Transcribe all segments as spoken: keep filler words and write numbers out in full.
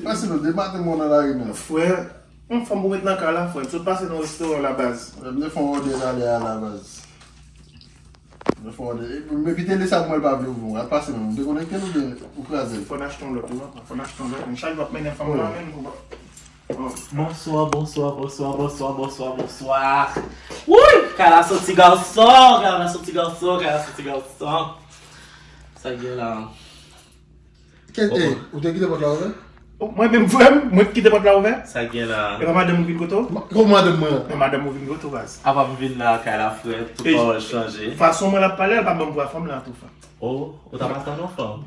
Pase nou, depi maten mwen nan lari menm. Frè, yon fanm pou met nan kay la, frè. M sot pase nan restoran la, baz. M te fè yon òdè talè a la, baz. M te fè yon òdè. Men pite li sa mwen pa vle ouvri. Al pase menm. M dekonekte l oubyen ou kraze l? Fò n achte yon lòt, wi, papa. Fò n achte yon lòt. Men chak jou ap mennen fanm la, menm. Bonswa, bonswa, bonswa, bonswa, bonswa, bonswa. Wouy! Kay la santi gason, kay la santi gason, kay la santi gason. Sa k gen la? Kè, eh, ou te kite pòt la ouvè? Oh, mwen menm, frè m, mwen ki kite pòt la ouvè? Sa k gen la? E pa madanm ou vin kote w? Kòman madanm mwen an? E madanm ou vin kote w, baz? Apa m vin la, kay la frè, tout pawòl chanje. Fason mwen l ap pale, l pa ban m vwa fanm la tou, frè. Oh, ou t ap atann yon fanm?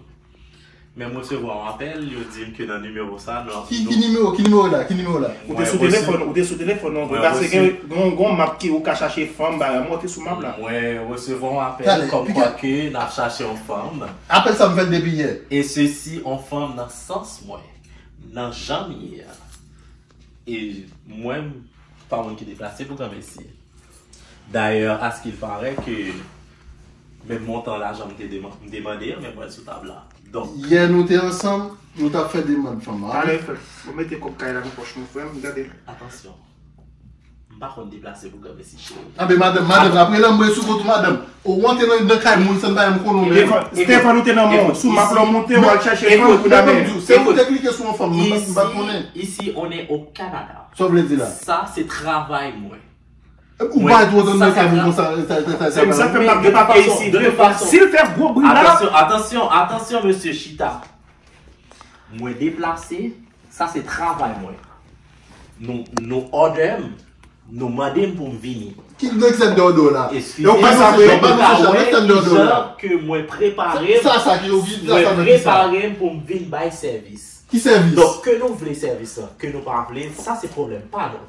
Men m resevwa yon apèl, yo di m ke nan nimewo sa, non. Ki, ki nimewo? Ki nimewo la? Ki nimewo la? Ou te sou telefòn, ou te sou telefòn, non? Paske gen, gen, gen yon map ki ou ka chache fanm, bagay, mwen te sou map la. Mwen resevwa yon apèl kòmkwa ke n ap chache yon fanm. Apèl sa m fè l depi yè. E sesi, yon fanm nan sans mwen, nan jan m ye a. E mwen, m pa moun ki deplase pou granmesi. Dayè, askilparè ke menm montan lajan m te deman-, m te mande a, men mwen l sou tab la. Donk, yè nou te ansanm, nou t ap fè demann fanm la. Talè, frè m, mwen mete kòb kay la nan pòch mwen, frè m, gade. Atansyon. M pa konn deplase pou granmesi cheri. Anben, madanm, madanm, apre lanmwe sou kont ou, madanm. Ou antre nan, nan kay moun san bagay m konnen w menm. Stefan, ou te nan men w. Sou map la w monte, w al chache fanm pou dame. Se ou te klike sou yon fanm, m pa, m pa konnen. Ici, on est au Canada. Sa w vle di la? Sa se travay mwen. Ou pa twò tann mesaj ou konsa, sa, sa, sa, sa, sa. Se m sa fè m ap gen papye isi. Si l fè gwo bri la. Atansyon, atansyon, atansyon, mesye, chita. Mwen deplase, sa se travay mwen. Nou, nou òdè m, nou mande m pou m vini. Ki nèg sèt dè w la? Eskize m, nou pa wè kijan ke mwen prepare m, mwen prepare m pou m vin bay sèvis. Ki sèvis? Donk, ke nou vle sèvis lan, ke nou pa vle, sa se pwoblèm pa nou.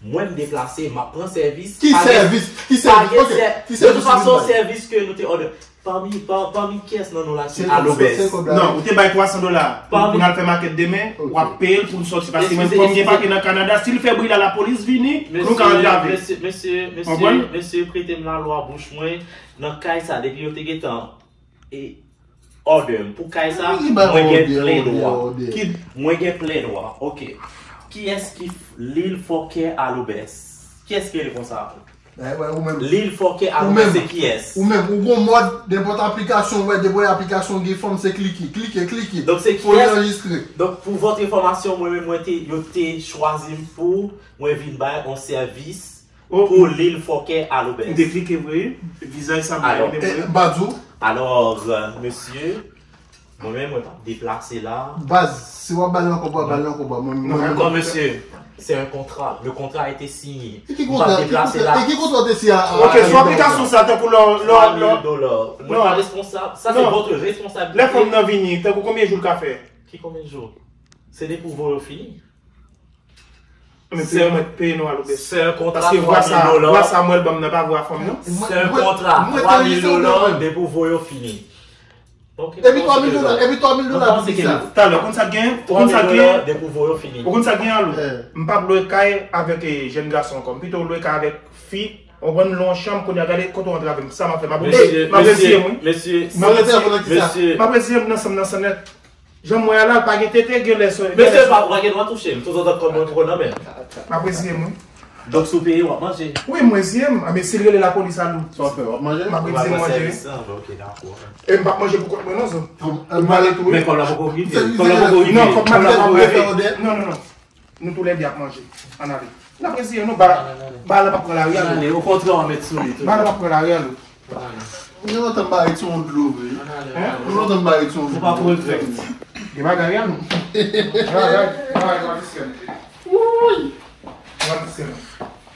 Mwen m deplase, m ap pran sèvis. Ki sèvis? Ki sèvis? Ok, ki sèvis ou vin bay? De tout fason, sèvis ke nou te òdè. Pami, pa, pami kiyès nan nou la ki alobès? Non, ou te bay twa san dola pou, pou n al fè makèt demen, w ap peye l pou n sòti. Paske mwen, kòm gen papye nan Kanada, si l fè bri la, lapolis vini, nou ka antrave. Mesye, mesye, mesye, mesye, prete m lalwa bouch mwen nan kay sa, depi yo te gentan e òdè m pou kay sa, mwen gen plen dwa. Mwen gen plen dwa. Ok. Kiyès ki f-, Lil Fòkè Alobès? Kiyès ki rele konsa? Lil Fòkè Alobès se kiyès? Ou menm, ou gon mòd, nenpòt aplikasyon, ou wè, depi w wè aplikasyon gen fanm, se klike, klike, klike. Donk se kiyès? Pou anrejistre. Donk, pour votre information, mwen menm, mwen te, yo te chwazi m pou mwen vin bay yon sèvis pou Lil Fòkè Alobès. Ou te klike vre, vizaj sa mwen renmen vre. Alò, euh, mesye, mwen menm, mwen p ap deplase la. Baz, si w ap ba l nan kòb, w ap ba l nan kòb, mwen menm. Non, mesye, c'est un contrat. Le contrat a été signé. E ki kontra? M p ap deplase la. E ki kontra w te siyen a? Ok, sou aplikasyon sa, tankou lò, lò, twa mil dola. Mwen pa responsab. Sa, c'est votre responsabilité. Lè fanm nan vini, tankou konbyen jou l ka fè? Ki konbyen jou? Se depi w voye yo fini. Men peye mwen, peye nou alobès. Se yon kontra twa mil dola. Paske vwa sa, vwa sa mwen l ban m nan pa vwa fanm nan. Se yon kontra twa mil dola depi w voye yo fini. Epi twa mil dola, epi twa mil dola pou ki sa? Talè, ou konn sa k gen? Ou konn sa k gen? Twa mil dola depi w voye yo fini. Ou konn sa k gen, Alo? M p ap lwe kay avèk, eh, jèn gason ankò. M pito lwe kay avèk fi. Ou konprann, lwe yon chanm, kounye a gade kote w antrave m. Sa m ap fè? M ap, m ap reziye m, wi. M ap reziye m nan sanm nan san nèt. Jan m wè a la, l pa gen tete, gen lè sou. Mesye, pa, pa gen dwa touche m. Touzotan kòb mwen poko nan men m. M ap reziye m, wi. Donk, si w peye, w ap manje. Wi, m reziye m. A, men si l rele lapolis, Alo? Sa w ap fè? W ap manje? M ap reziye m manje, wi. Ah, bon, ok, dakò. E m p ap manje pou kont mwen, non, zo. Ou pale tou, wi. Men kòb la poko rive. Kòb la poko rive. Non, kòb la poko rive. Non, non, non. Nou toulède ap manje. Ann ale. N ap reziye nou, ba, ba la p ap pran lari a, Alo. Ann ale, okontrè, w a met sou li tou. Ba la p ap pran lari a, Alo. Ou gen lontan m pa ret sou yon dlo vre. Hein? Ou gen lontan m pa ret sou yon dlo. Ou p ap regrèt. Gen bagay a nou. Gen bagay, gen bagay, gen bagay. Wouy! Gen bagay.